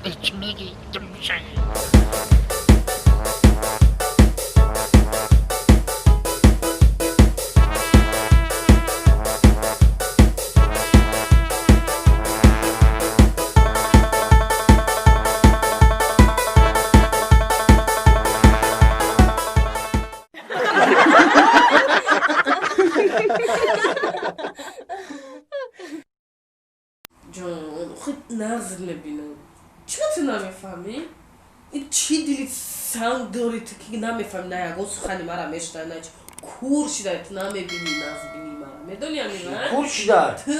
Чӣ мегӣ? Ҷон, худ нағз мебинам. Чиро ту намефаҳмӣ? Ин чӣ дили санг дорӣ ту, ки намефаҳмӣ, на ягон сухани мара мешунавӣ, на чи кур шидай, ту намебинӣ, нағзбинӣ мара. Медонӣ ҳамина? Кур шидай? Ту?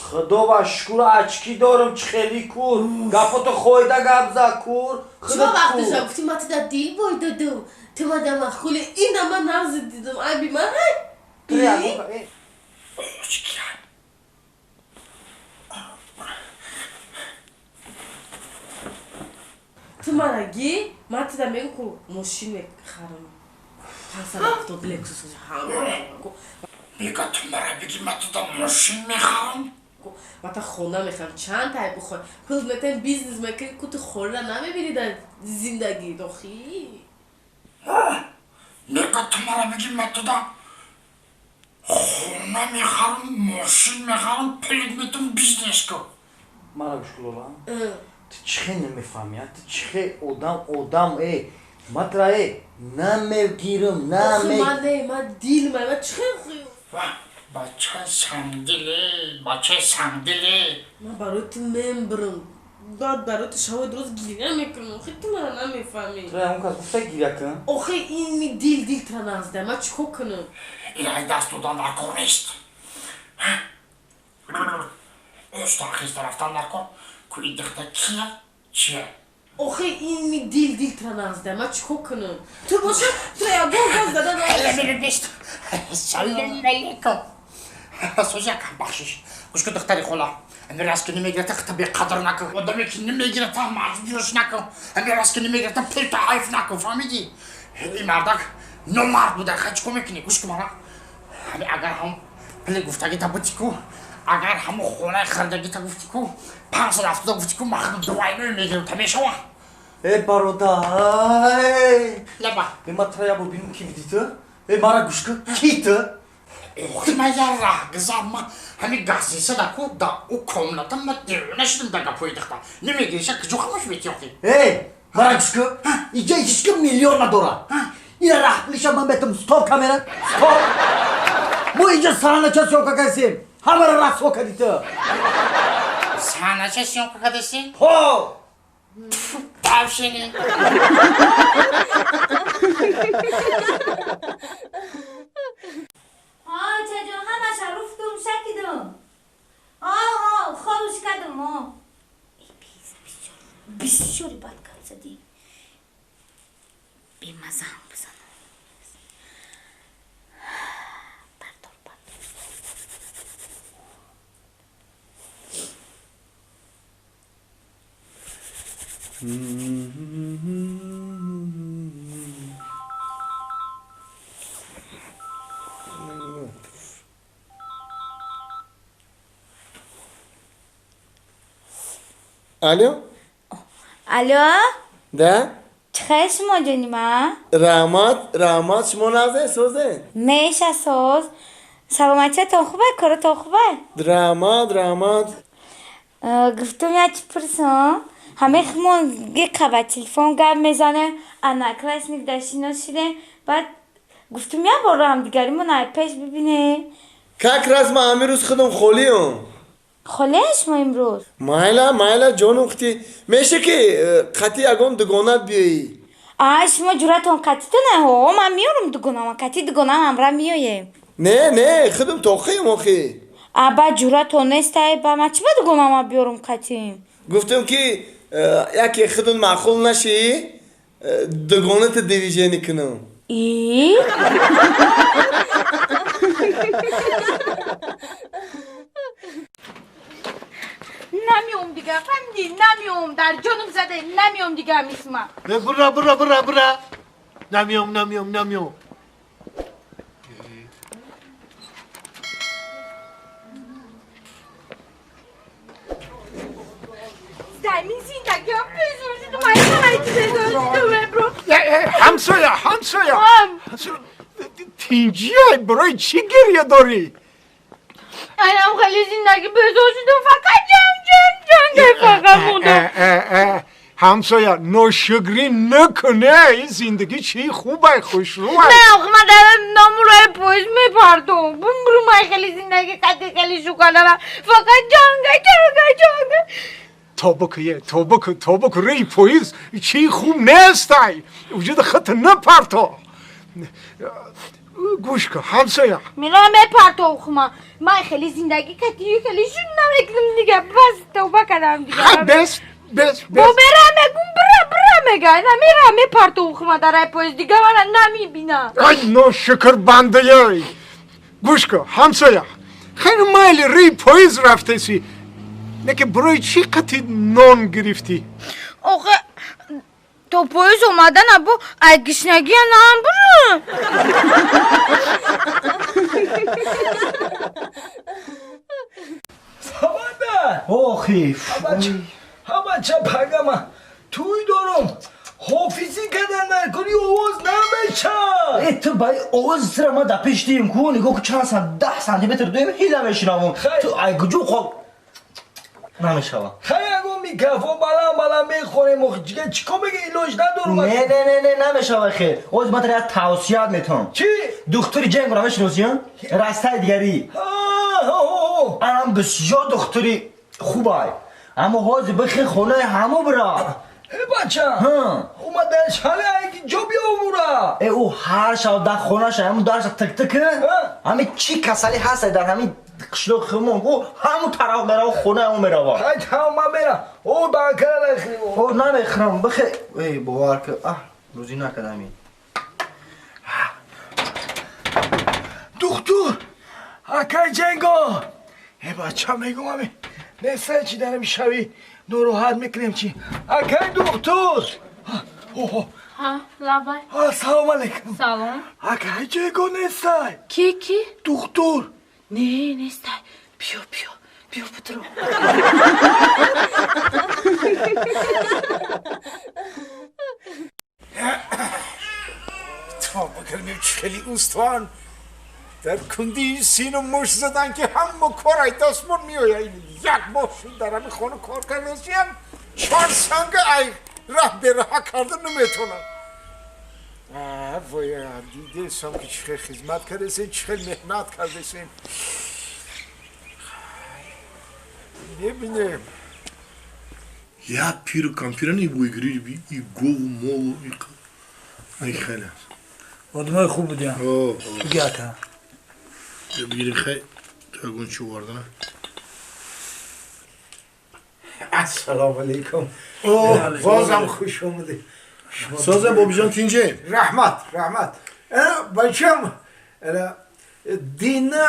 Худо ва шукр, очки дорам, чӣ хеле кур. Гапото хоида гап за, кур. Чиро вақташа гуфтӣ, ма ту да дил бой додум, ту ма да махули, ина ма нағз дидум, айби ман ҳай? Ту мара гӣ, ман туда мегӯм, ку мошин мехарам. 570 Лексус ҳама. Мега, ту мара бигӣ, ман туда мошин мехарам? Ма та хона мехарам, чанд тай бихоҳ. Пул метаем, бизнес мекунӣ, ку ту хонара намебинӣ дар зиндагӣ, охӣ. Мега, ту мара бигӣ, ман туда хона мехарам, мошин мехарам, пулит метум, бизнес кун. Мара гӯш кун, Лола. Ту чӣ хел намефаҳмӣ, а? Ту чӣ хел одам, одам, э, матра, э, намегирам, наме. Охи, ман не, ман дил, ман чӣ хел Ва, бачаи сангдиле, бачаи сангдиле. Ман барои ту мембирам. Баъд барои ту шавои дуруст гиря мекунам. Охи, ту мара намефаҳмӣ. Ту ягон кас гуфта гиря кун? Охи, ин дил, дил тра назда. Ман чӣ кор кунам? Ин ай даст додан дар кор нест. Оста хеста рафтан дар кор. Ку ин духта кия? Чия? Охи, ин дил, дил тра назда. Ман чӣ кор кунам? Ту боша, ту ягон гап зада Ҳела нест. Салом алейкум. Сози якам бахшиш. Гӯш кун, духтари хола. Амир аз ки намегирата, хита беқадр накун. Одаме ки намегирата, маҷбурш накун. Амир аз ки намегирата, пулта ҳайф накун. Фаҳмидӣ? Ин мардак номард буда. Хай, чӣ кор мекунӣ? Гӯш кун мара. Ҳами агар ҳам пули гуфтагита бути ку, агар ҳамун хонаи харидагита гуфти ку, 570 гуфти ку, ман худам двойной мегирам, та мешавам. Э, бародар, э. Лаба. Э, ман тра як бор бинам, ки бидӣ ту? Э, мара гӯш кун, ки ту? Охи, ман як раҳгузар, ман ҳамин газиса да ку, да ӯ комната ман девона шудам да гапҳои духтар. Намегириша, куҷо хамош мети охи? Э, мара гӯш кун, иҷа ҳеҷ ким миллион надорад. Ина раҳпулиша ман метам, стоп камера, стоп. Мо инҷа саҳнача съёмка кардем, ҳамаро расво кардӣ ту. Саҳнача съёмка кардасӣ? Ҳо. Тавшини. Чаҷон, ҳамаша руфтум, шакидум. О, хобуш кардум. О, бисёри бад гап задӣ, бемазаам бизанам. Бардор, бардор. Алло? Алло? Да? Чӣ хел шумо, ҷони ман? Раҳмат, раҳмат, шумо нағзен, созен? Меша, соз. Саломатиятон хуба, коротон хуба? Раҳмат, раҳмат. Гуфтум як чӣ пурсам. Ҳамаи хумон гиқа ба телефон гап мезанем, одноклассник да шинос шидем, баъд гуфтум як бор ҳамдигаримон ай пеш бибинем. Как раз ман ҳамин рӯз худам холиам. Холиам шумо имрӯз? Майла, майла, ҷонум, хити. Меша ки қатъи ягон дугонат биёӣ? А, шумо ҷуръатон қатъитона? Ҳо, ман меёрам дугонама, қатъи дугонам ҳамра меоем. Не, не, худам тоқием охи. А, ба ҷуръатон нестай, ба ман чӣ ба дугонама биёрам қатъим? Гуфтам ки яке худун маъқул нашӣ, дугоната движение кунам. И? Намеом дига, фаҳмидӣ? Намеом, дар ҷонум зада, намеом дига мисма. Бура, бура, бура, бура. Намеом, намеом, намеом. ҳамин зиндагиам безор шудум, ай ҳамаи чи безор шудум, бро. Ҳамсоя, ҳамсоя. Тинҷия, барои чӣ гиря дорӣ? Аям хеле зиндагӣ безор шудум, фақат ҷанг, ҷанг, ҷанг, фақат мондам. Ҳамсоя, ношукрӣ накуне, ин зиндагӣ чӣ хубай, хушрӯай. Не, охи ман дар номурои поезд мепартом. Бумбурум, ай хеле зиндагӣ қати хеле шуканара. Фақат ҷанга, ҷанга, ҷанга. Тоба куе, тоба ку, тоба ку, рӯи поезд чӣ хуб нестай. Вуҷуди худта напарто. Гӯш кун, ҳамсоя. Мера мепартом хума. Ман хеле зиндагӣ кати хеле шуд намекунам дига. Бас, тавба кардам дига. Хай, бес, бес, Бо бес. мера мегум, бира, бира мега. Намера мепартом хума дар ай поезд дига мана намебина. Ай, ношукр бандае. Гӯш кун, ҳамсоя. Хайр, майли, рӯи поезд рафтеси. Лекин барои чӣ қати нон гирифтӣ? Охе то поезд омадан або ай гишнагия нам бурум. Самада! Охи. Ҳамача пагама туй дорум. Ҳофизӣ кардан накунӣ, овоз намешад. Э, ту ба овоз сира ма да пеш дием ку, нигоҳ ку, чанд сан, 10 сантиметр дуем, ҳила мешинавам. Хай. Ту ай куҷо хо намешава. Хай, ягон микрофон баланд баланд мехонем, охи ҷига чӣ кор меги, илоҷ надорум. Не, не, не, не, намешава хел. Оз ман як тавсият метавам. Чӣ? Духтури ҷангро мешиносӣ? Растаи дигарӣ. Анам бисёр духтури хубай. Аммо ҳозир бихи хонаи ҳамо бира. Э, бача, омадан шале айки ҷо биёвура. Э, ӯ ҳар шаб дар хонаша ҳамун дарша тик-тик, ҳамин чӣ касалӣ ҳаст дар ҳамин қишлоқи хумон, ӯ ҳамун тараф мерава, хонаи ӯ мерава. Хай, тамом, ман мерам. О, банкара нахӯри. О, намехӯрам, бихе. Эй, бовар ки, аҳ, рӯзӣ накардам ин. Духтур, акай ҷенго. Э, бача, мегум, ами неста чи дарами шави нороҳат мекунем чи. Акай духтур. Оҳо. Ҳа, лабай. Ассалому алайкум. Салом. Акай ҷенго нестай? Ки, ки? Духтур. Не, нестай. Биё, биё, биё, бутро. Тоба кардем, хеле устон дар кунди сину муш задан ки ҳама кор ай дастмон меояд. Як моҳ шуд дар ҳамин хона кор кардасиям, чор санга ай раҳ бераҳа карда наметонам. Вой, дидесам ки чӣ хел хизмат кардесем, чӣ хел меҳнат кардесем. Мебинем. Я пиру кампирани бӯйгирӣ и гову молу и хеле. Одамои хуб будиям. Туги ака. Бигирим, хай, то ягон чӣ овардана. Ассалому алайкум. Бозам хуш омадед. Соза, бобиҷон, тинҷе? Раҳмат, раҳмат. Бачам, дина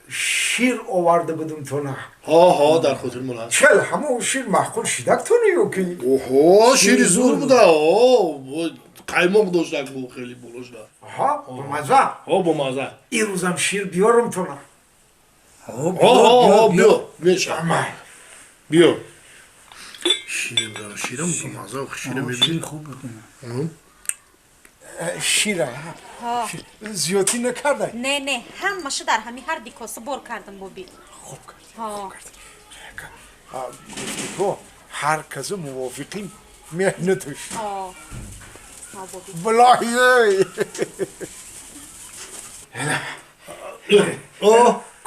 шир оварда будум тона. Ҳо, дар хотир мон аст. Чел, ҳамон шир маъқул шидак тони ё ки? Оҳо, шири зур буда. О, қаймоқ доштак бу хеле болошда. Ҳа, бомаза. Ҳо, бомаза. Ирӯзам шир биёрам тона. Ҳо, ҳо, биё, меша. Биё. Ширам, ширам бомаза, ширам мебинӣ. Шири хуб буд. Шира зиёдӣ накардай? Не, не, ҳамашу дар ҳами ҳар ди коса бор кардам, боби. Хуб кардӣ, хуб кардӣ. Гуфти ко ҳар касу мувофиқи меҳнаташ. Билоҳи.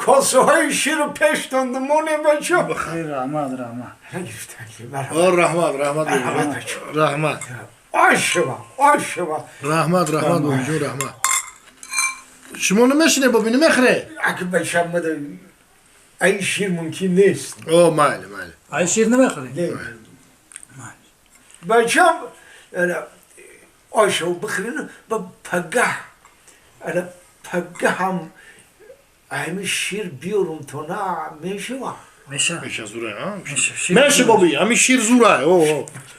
Косаҳои ширу пеш дондумоне, бачо. Хайр, раҳмат, раҳмат. Раҳмат, раҳмат, раҳмат. Ош шава, ош шава. Раҳмат, раҳмат, бобиҷон, раҳмат. Шумо намешине, боби, намехӯре? Аки бачам мада, ай шир мумкин нест. О, майли, майли. Ай шир намехӯре? Бачам, ошав бихӯрен, ба пагаҳ, ана пагаҳам ҳамин шир биёрум то на мешава. Меша. Меша зура, а? Меша, боби, ҳамин шир зура. О,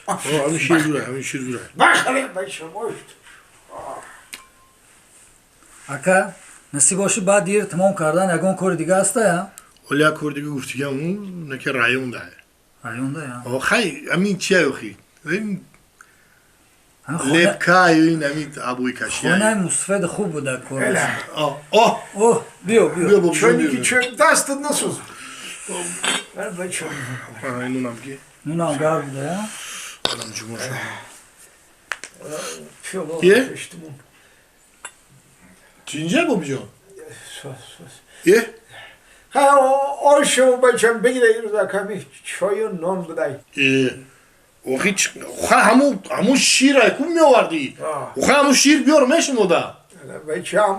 о, ҳамин шир зура, ҳамин шир зура. Бахӯре, бачам, ош. Ака, насиб боши, баъд дир тамом кардан ягон кори дига ҳаста? Оли як кори дига гуфтигам, ӯ неки район да. Аёнда я. О, хай, амин чия охи? Ин Ҳамин лепка ин амин абӯи кашия. Хонаи мусфед хуб буда кор. О, о, О, биё, биё. биё бобиҷон. Чойники биё. чой дастат насӯз. Бача. А, инунам ки. Нунам гарм буда, я? Анам ҷумур шуд. Пиёла Е? каштимон. Чинҷа бобиҷон? Сос, сос. Е? Ха, ошо бачам бигира ирӯз ками чою нон будай. Э, охи ха ҳамун шира ку меовардӣ? Охи ҳамун шир биёр мешумода. Бачам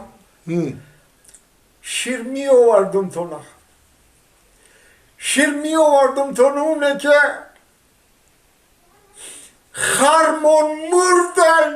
шир меовардум то на. Шир меовардум то нуне ки хармон мурдан.